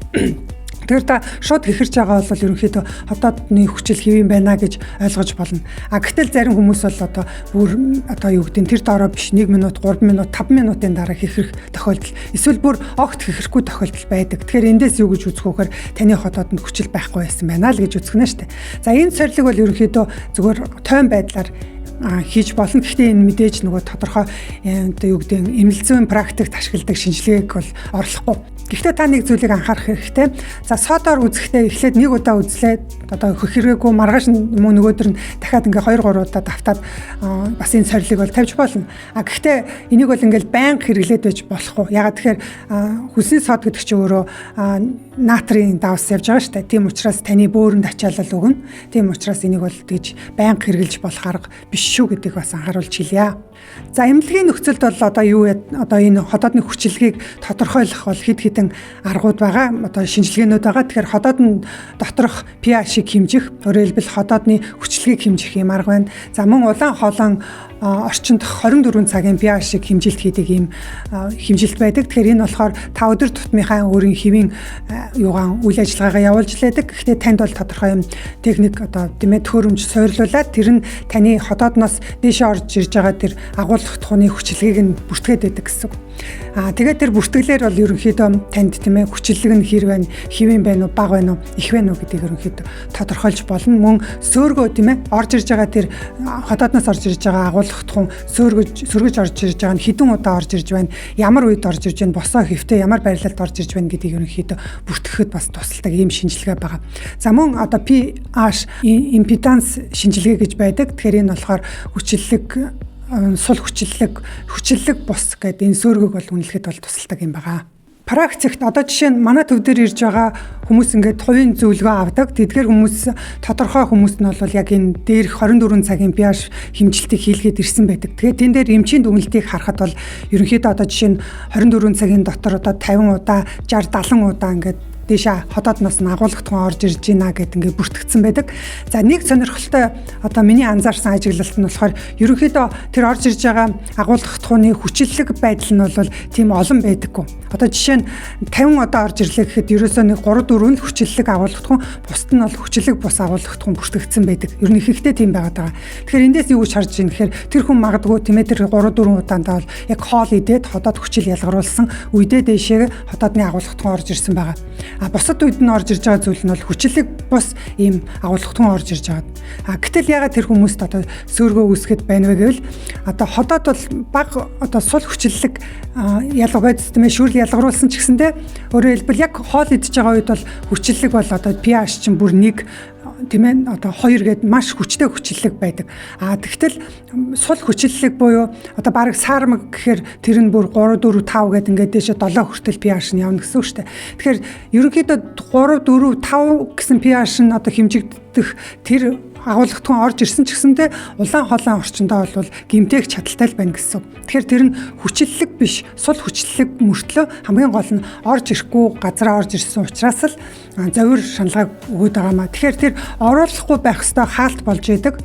Тэгэхээр та шууд хөхөрч байгаа бол ерөнхийдөө ходоодны хүчил хэв юм байна гэж ойлгож болно. А гэтэл зарим хүмүүс бол одоо бүр одоо юу гэдэг нь тэр доороо биш 1 минут, 3 минут, 5 минутын дараа хөхрөх тохиолдол эсвэл бүр огт хөхрөхгүй тохиолдол байдаг. Тэгэхээр эндээс юу гэж үзэх вэ гэхээр таны ходоодонд хүчил байхгүй байсан байна л гэж үзэх нэ штэ. За, энэ сорилыг бол ерөнхийдөө зүгээр тойм байдлаар хийж болно. Гэхдээ энэ мэдээж нөгөө тодорхой одоо юу гэдэг эмнэлэг зүйн практикт ашигладаг шинжилгээг бол орлохгүй. Гэхдээ та нэг зүйлийг анхаарах хэрэгтэй. За, содоор үзэхдээ эхлээд нэг удаа үзлээ. Одоо хөхрөөгүй, маргааш мөн нөгөөдөр нь дахиад ингээ 2 3 удаа давтаад бас энэ сорилыг бол тавьж болно. А гэхдээ энийг бол ингээл байнга хэрэглээд байж болохгүй. Ягаад тэгэхээр хүлсний сод гэдэг чинь өөрөө натрийн давс явж байгаа шүү дээ. Тийм учраас таны бөөрөнд ачаалал өгнө. Тийм учраас энийг бол тэгж байнга хэрэглэж болох арга биш шүү гэдгийг бас анхааруулж хэлье. За, эмнэлгийн нөхцөлд бол одоо юу одоо энэ ходоодны хүчилгээг тодорхойлох бол хэд хэдэн аргууд байгаа. Одоо шинжилгээнүүд байгаа. Тэгэхээр ходоодны доторх pH-ийг хэмжих, өөрөөр хэлбэл ходоодны хүчилгээг хэмжих юм арга байна. За, мөн улаан хоолойн орчинд 24 цагийн pH-ийг хэмжилт хийдэг ийм хэмжилт байдаг. Тэгэхээр энэ болохоор та өдөр тутмынхаа өөрийн хэвийн юугаан үйл ажиллагаагаа явуулж лээдэг. Гэхдээ танд бол тодорхой юм техник одоо тийм ээ төхөөрөмж суйрлуулад тэр нь таны ходоодноос дээшээ орж ирж байгаа тэр агуулгах тухны хүчилгээг нь бүртгээд байдаг гэсэн үг. Аа, тэгээд тэр бүртгэлээр бол ерөнхийдөө танд тийм ээ хүчиллэг нь хэр байна, хэвэн байна уу, бага байна уу, их байна уу гэдгийг ерөнхийдөө тодорхойлж болно. Мөн сөөргөө тийм ээ орж ирж байгаа тэр ходоодноос орж ирж байгаа агуулгах тухун сөөргөж сөргөж орж ирж байгаа нь хэдэн удаа орж ирж байна, ямар үед орж ирж байна, босоо хэвтээ ямар байрлалд орж ирж байна гэдгийг ерөнхийдөө бүртгэхэд бас тусалдаг ийм шинжилгээ байгаа. За, мөн одоо pH импеданс шинжилгээ гэж байдаг. Тэгэхээр энэ болохоор хүчиллэг, сул хүчиллэг, хүчиллэг бус гэдэг энэ сөөргөг бол үнэлэхэд бол тусалдаг юм байгаа. Практикт одоо жишээ нь манай төв дээр ирж байгаа хүмүүс ингээд хувийн зөвлөгөө авдаг. Тэдгээр хүмүүс, тодорхой хүмүүс нь бол яг энэ дээрх 24 цагийн pH хэмжилтийг хийлгээд ирсэн байдаг. Тэгээд тэн дээр эмчийн дүгнэлтийг харахад бол ерөнхийдөө одоо жишээ нь 24 цагийн дотор одоо 50 удаа, 60, 70 удаа ингээд дээшээ ходоодноос нь агуулгатхан орж ирж байна гэд ингээд бүртгэгдсэн байдаг. За, нэг сонирхолтой одоо миний анзаарсан ажиглалт нь болохоор ерөнхийдөө тэр орж ирж байгаа агуулгатхууны хүчиллэг байдал нь бол тийм олон байдаггүй. Одоо жишээ нь 50 удаа орж ирлээ гэхэд ерөөсөө нэг 3 4 л хүчиллэг агуулгатхуун, бусд нь бол хүчиллэг бус агуулгатхуун бүртгэгдсэн байдаг. Ер нь ихэнхдээ тийм байгаад байгаа. Тэгэхээр эндээс юу гэж харж байна гэхээр тэр хүн магадгүй тийм ээ тэр 3 4 удаандаа бол яг хоол идээд ходоод хүчил ялгаруулсан үедээ дээшээ ходоодны агуулгатхуун орж ирсэн байгаа. А бусад үед нь орж ирж байгаа зүйл нь бол хүчлэг бус ийм агуулгатхан орж ирж байгаа. А гэтэл ягаад тэр хүмүүст одоо сөөргөө үүсгэхэд байна вэ гэвэл одоо ходоод бол баг одоо сул хүчлэг ялга бодис тийм ээ шүрл ялгаруулсан ч гэсэндээ өөрөөр хэлбэл яг хоол идэж байгаа үед бол хүчлэг бол одоо pH чинь бүр нэг тийм ээ одоо 2 гээд маш хүчтэй хүчлэг байдаг. А тэгтэл сул хүчлэг буюу одоо бараг саармаг гэхээр тэр нь бүр 3 4 5 гээд ингээд дээшээ 7 хүртэл pH нь явна гэсэн үг шүү дээ. Тэгэхээр ерөнхийдөө 3 4 5 гэсэн pH нь одоо хэмжигдэх тэр агуулгатхан орж ирсэн ч гэсэндээ улаан хоолойн орчиндөө бол гэмтээх чадaltaй л байна гэсэн. Тэгэхээр тэр нь хүчлэлэг биш, сул хүчлэлэг мөртлөө хамгийн гол нь орж ирэхгүй газараа орж ирсэн учраас л зовир шаналгааг өгөөд байгаа маа. Тэгэхээр тэр оруулахгүй байх ёстой хаалт болж идэг,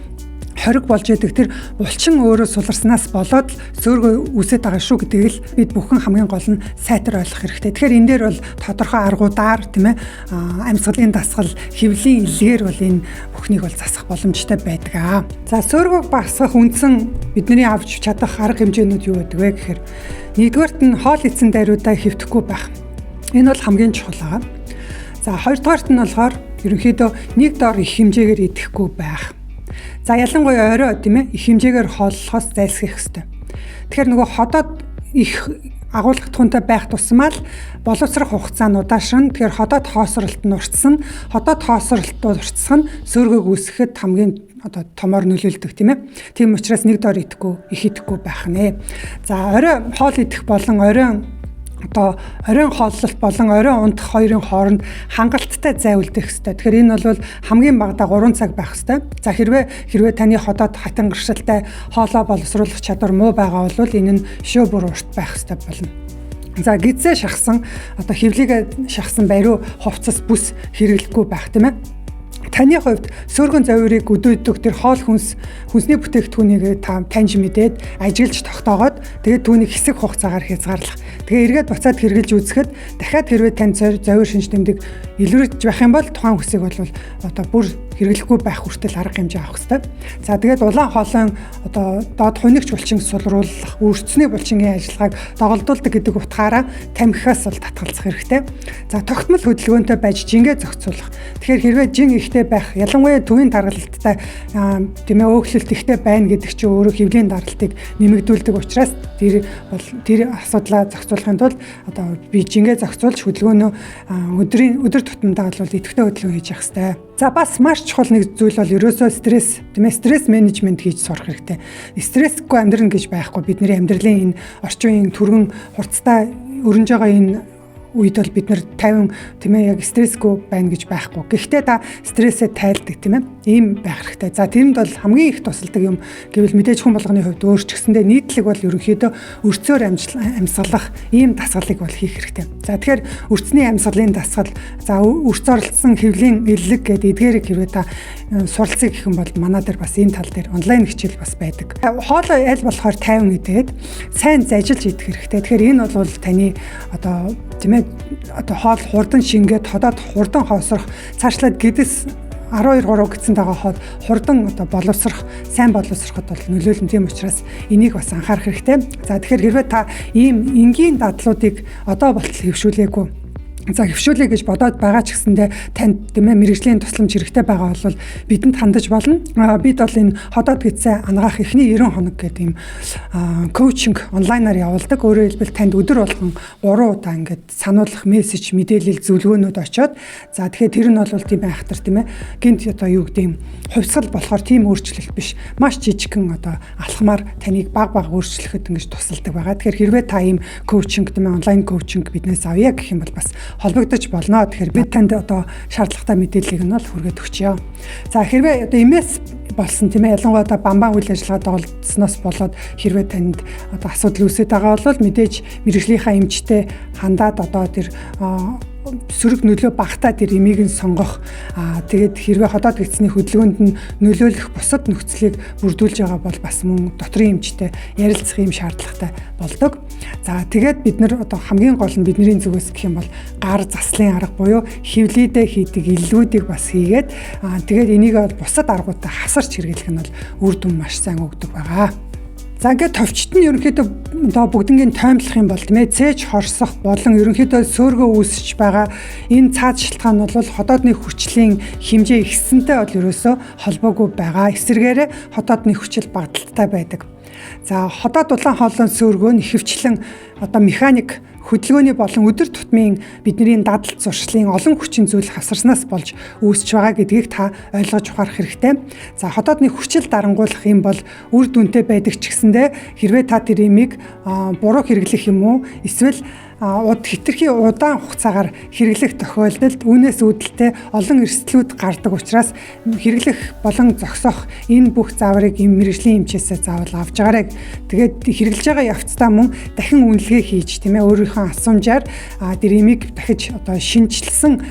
хориг болж идэг тэр булчин өөрөө суларснаас болоод л сөөргөө үүсээд байгаа шүү гэдгийг л бид бүхэн хамгийн гол нь сайтар ойлгох хэрэгтэй. Тэгэхээр энэ дээр бол тодорхой аргуудаар тийм ээ амьсгалын дасгал, хэвлийн илгээр бол энэ бүхнийг бол засах боломжтой байдаг аа. За, сөөргөөг багасгах үндсэн бидний авч чадах арга хэмжээнүүд юу гэдэг вэ гэхээр нэгдүгээрт нь хоол идсэн дайруудаа хэвтэхгүй байх. Энэ бол хамгийн чухал байгаа. За, хоёрдугаарт нь болохоор ерөнхийдөө нэг дор их хэмжээгээр идэхгүй байх. За, ялангуяа орой тийм ээ их хэмжээгээр хооллохоос зайлсхийх хэрэгтэй. Тэгэхээр нөгөө ходоод их агуулгатхуунтай байх тусмаа л боловсрох хугацаа нь удаашрна. Тэгэхээр ходоод хоосролт нь уртсан, ходоод хоосролт уртсах нь сөөргөөг үүсгэхэд хамгийн одоо томоор нөлөөлдөг тийм ээ. Тийм учраас нэг дор идэхгүй, их идэхгүй байх нэ. За, орой хоол идэх болон оройн одоо оройн хооллолт болон оройн унтах хоёрын хооронд хангалттай зай үлдэх хэрэгтэй. Тэгэхээр энэ бол хамгийн багадаа 3 цаг байх хэрэгтэй. За, хэрвээ таны ходоод хатан гэршилтэй, хоолоо боловсруулах чадвар муу байгаа бол энэ нь шөө бүр урт байх хэрэгтэй болно. За, гизээ шахсан, одоо хөвлийгээ шахсан бариу хувцас бүс хэрэглэхгүй байх тийм ээ. Таны хувьд сөөргөн зовирыг өдөөдөг тэр хоол хүнс, хүнсний бүтээгдэхүүнийг та таньж мэдээд ажиглаж тогтоогоод тэгээд түүнийг хэсэг хугацаагаар хязгаарлах. Тэгээ эргээд буцаад хэрэглэж үзэхэд дахиад хэрвээ танд зовир шинж тэмдэг илрүүлж байх юм бол тухайн хүсийг бол одоо бүр хэрэглэхгүй байх хүртэл арга хэмжээ авах хэрэгтэй. За тэгээд улаан хоолойн одоо доод хунигч булчин сулруулах, өрцсөний булчингийн ажиллагааг доголдуулдаг гэдэг утгаараа тамхиас бол татгалзах хэрэгтэй. За тогтмол хөдөлгөөнтэй байж жингээ зохицуулах. Тэгэхээр хэрвээ жин ихтэй байх, ялангуяа төвийн даргалттай тийм ээ өөхлөлт ихтэй байна гэдэг чинь өөрөө хэвлийн даралтыг нэмэгдүүлдэг учраас тэр бол тэр асуудлаа зохицуулахын тулд одоо би жингээ зохицуулж хөдөлгөөнөө өдөр тутамдаа бол идэвхтэй хөдөлгөөн хийж явах хэрэгтэй. За бас маш чухал нэг зүйл бол ерөөсөө стресс, тийм ээ, стресс менежмент хийж сурах хэрэгтэй. Стрессгүй амьдрна гэж байхгүй. Бидний амьдралын энэ орчин үеийн түргэн хурцтай өрнөж байгаа энэ үед бол бид нар 50 тийм ээ яг стрессгүй байна гэж байхгүй. Гэхдээ та стрессээ тайлдаг тийм ээ. Ийм байх хэрэгтэй. За тэрэнд бол хамгийн их тусалдаг юм гэвэл мэдээж хүн болгоны хувьд өөр ч гэсэндээ нийтлэг бол ерөнхийдөө өрцөөр амьсгалах ийм дасгалыг бол хийх хэрэгтэй. За тэгэхээр өрцний амьсгалын дасгал, за өрц оролцсон хэвлийн эллэг гэдэг эдгээрийг хэрвээ та суралцъя гэх юм бол манай дээр бас энэ тал дээр онлайн хичээл бас байдаг. Хоолой аль болохоор 50 идээд сайн зажилж идэх хэрэгтэй. Тэгэхээр энэ бол таны одоо тийм ээ одоо хоол хурдан шингээд ходоод хурдан хоосрох, цаашлаад гэдэс 12 3 гэсэн дагаа хоод хурдан одоо боловсрох, сайн боловсроход бол нөлөөлнө. Тийм учраас энийг бас анхаарах хэрэгтэй. За тэгэхээр хэрвээ та ийм энгийн дадлуудыг одоо болтол хэвшүүлээгүй, за хэвшүүлээ гэж бодоод байгаа ч гэсэндээ танд тийм ээ мэргэжлийн тусламж хэрэгтэй байгаа бол бидэнд хандаж болно. Бид бол энэ ходоод гэдсээ анагаах эхний 90 хоног гэдэг юм коучинг онлайнаар явуулдаг. Өөрөөр хэлбэл танд өдөр болгон 3 удаа ингээд сануулах мессеж, мэдээлэл, зөвлөгөөнүүд очиод, за тэгэхээр тэр нь бол тийм айхтар тийм ээ гинт одоо юу гэдэг юм хувьсгал болохоор тийм өөрчлөлт биш. Маш жижигхэн одоо алхмаар таныг баг баг өөрчлөхөд ингэж тусалдаг байгаа. Тэгэхээр хэрвээ та ийм коучинг тийм ээ онлайн коучинг биднээс авъя гэх юм бол бас холбогдож болно. Тэгэхээр бид танд одоо шаардлагатай мэдээллийг нь бол хүргээд өгчөө. За хэрвээ одоо MS болсон тийм ээ ялангуяа одоо бамбан үйл ажиллагаа доголдсноос болоод хэрвээ танд одоо асуудал үүсээд байгаа бол мэдээж мэргэжлийнхаа эмчтэй хандаад одоо тэр сөрөг нөлөө багтаа тэр эмийг нь сонгох, тэгээд хэрвээ ходоод гэдсний хөдөлгөөнд нь нөлөөлөх бусад нөхцөлийг бүрдүүлж байгаа бол бас мөн дотрын эмчтэй ярилцах юм шаардлагатай болдог. За тэгээд бид нар одоо хамгийн гол нь бидний зүгээс гэх юм бол гар заслын арга буюу хэвлийдээ хийдэг иллүүдийг бас хийгээд, тэгээд энийг бол бусад аргуудтай хасарч хэрэглэх нь бол үр дүн маш сайн өгдөг байгаа. За ингээд товчт нь ерөнхийдөө одоо бүгднгийн тоймлох юм бол тийм ээ цээж хорсох болон ерөнхийдөө сөөргөө үүсэж байгаа энэ цаад шалтгаан нь бол ходоодны хүчлийн хэмжээ ихсэнтэй бол ерөөсөө холбоогүй байгаа. Эсвэргээрээ ходоодны хүчил багадaltaй байдаг. За ходоод улаан хоолойн сөөргөө нь ихэвчлэн одоо механик хөдөлгөөний болон өдөр тутмын бидний дадал зуршлын олон хүчин зүйл хасарснаас болж үүсч байгаа гэдгийг та ойлгож ухаарах хэрэгтэй. За ходоодны хүчил дарангуулах юм бол үр дүнтэй байдаг ч гэсэндээ хэрвээ та тэр имийг буруу хэрэглэх юм уу эсвэл хэтэрхий удаан хугацаагаар хэрэглэх тохиолдолд үүнээс үүдэлтэй олон эрсдлүүд гардаг учраас хэрэглэх болон зогсоох энэ бүх зааврыг эм мэргэжлийн эмчээсээ заавал авч байгаарай. Тэгээд хэрэглэж байгаа явцдаа мөн дахин үнэлгээ хийж тийм ээ өөрийнхөө асуумжаар тэр эмийг дахиж одоо шинэчилсэн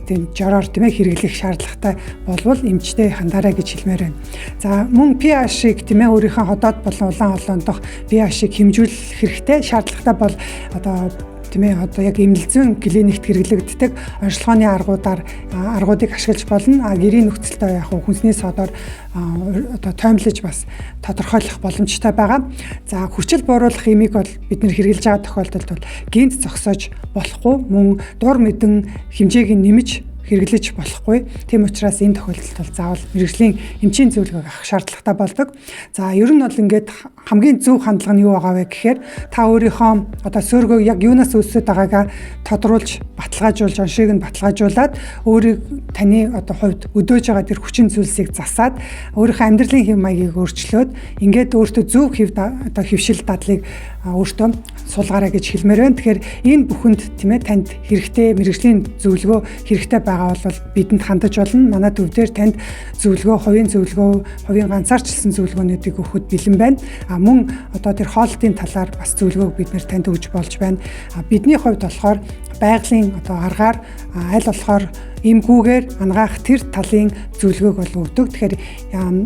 тийм жороор тийм ээ хэрэглэх шаардлагатай болвол эмчтэй хандаарай гэж хэлмээр байна. За мөн pH-ыг тийм ээ өөрийнхөө ходоод болон улаан хоолойн дох pH-ыг хэмжүүлэх хэрэгтэй. Шаардлагатай бол одоо тийм ээ одоо яг эмнэлзүйн клиникт хэрэглэгддэг онцлогооны аргуудыг ашиглаж болно. Гэрийн нөхцөлдөө яг хүнсний содоор одоо тоймлож бас тодорхойлох боломжтой байгаа. За хүчил бууруулах эмийг бол бид нэр хэрэглэж байгаа тохиолдолд бол гинт зогсоож болохгүй, мөн дур мэдэн хэмжээг нь нэмж хэрэглэж болохгүй. Тийм учраас энэ тохиолдолд бол заавал мэргэжлийн эмчийн зөвлөгөөг авах шаардлагатай болдог. За ер нь бол ингээд хамгийн зөв хандлага нь юу байгаа вэ гэхээр та өөрийнхөө одоо сөөргөө яг юунаас үүсээд байгаагаа тодруулж, баталгаажуулж, оншийг нь баталгаажуулаад өөрийг таны одоо хувьд өдөөж байгаа тэр хүчин зүйлсийг засаад өөрийнхөө амьдралын хэв маягийг өөрчлөөд ингээд өөртөө зөв хэв одоо хэвшил дадлыг өөртөө суулгаарай гэж хэлмээр байна. Тэгэхээр энэ бүхэнд тийм ээ танд хэрэгтэй мэргэжлийн зөвлөгөө хэрэгтэй байгаа бол бидэнд хандаж болно. Манай төв дээр танд зөвлөгөө, хувийн зөвлөгөө, хувийн ганцаарчилсан зөвлөгөөнүүдийг өгөхөд бэлэн байна. Мөн одоо тэр хоолтын талаар бас зөвлөгөөг бид нэр танд өгж болж байна. Бидний хувьд болохоор байгалийн одоо аргаар аль болохоор Эмгүүгээр анагаах тэр талын зөвлөгөөг бол өгдөг. Тэгэхээр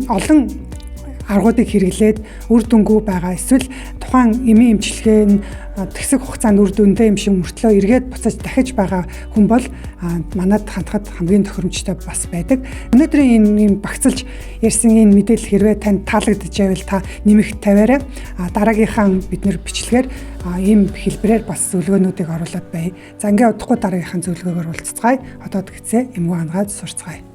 олон аргуудыг хэрэглээд үр дүнгүй байгаа эсвэл тухайн эмийн эмчилгээ нь тэгсэг хугацаанд үр дүнтэй юм шиг мөртлөө эргээд буцаж дахиж байгаа хүн бол манад хандахад хамгийн тохиромжтой бас байдаг. Өнөөдрийн энэ юм багцлж ярьсан энэ мэдээлэл хэрвээ танд таалагдж байвал та нэмэх тавиарай. Дараагийнхаа бид нэр бичлэгээр ийм хэлбэрээр бас зөвлөгөөнүүдийг оруулаад бай. За, ингээ удахгүй дараагийнхаа зөвлөгөөгөөр уулзацгаая. Одоо тэгцээ эмгүү анагаад сурцгаая.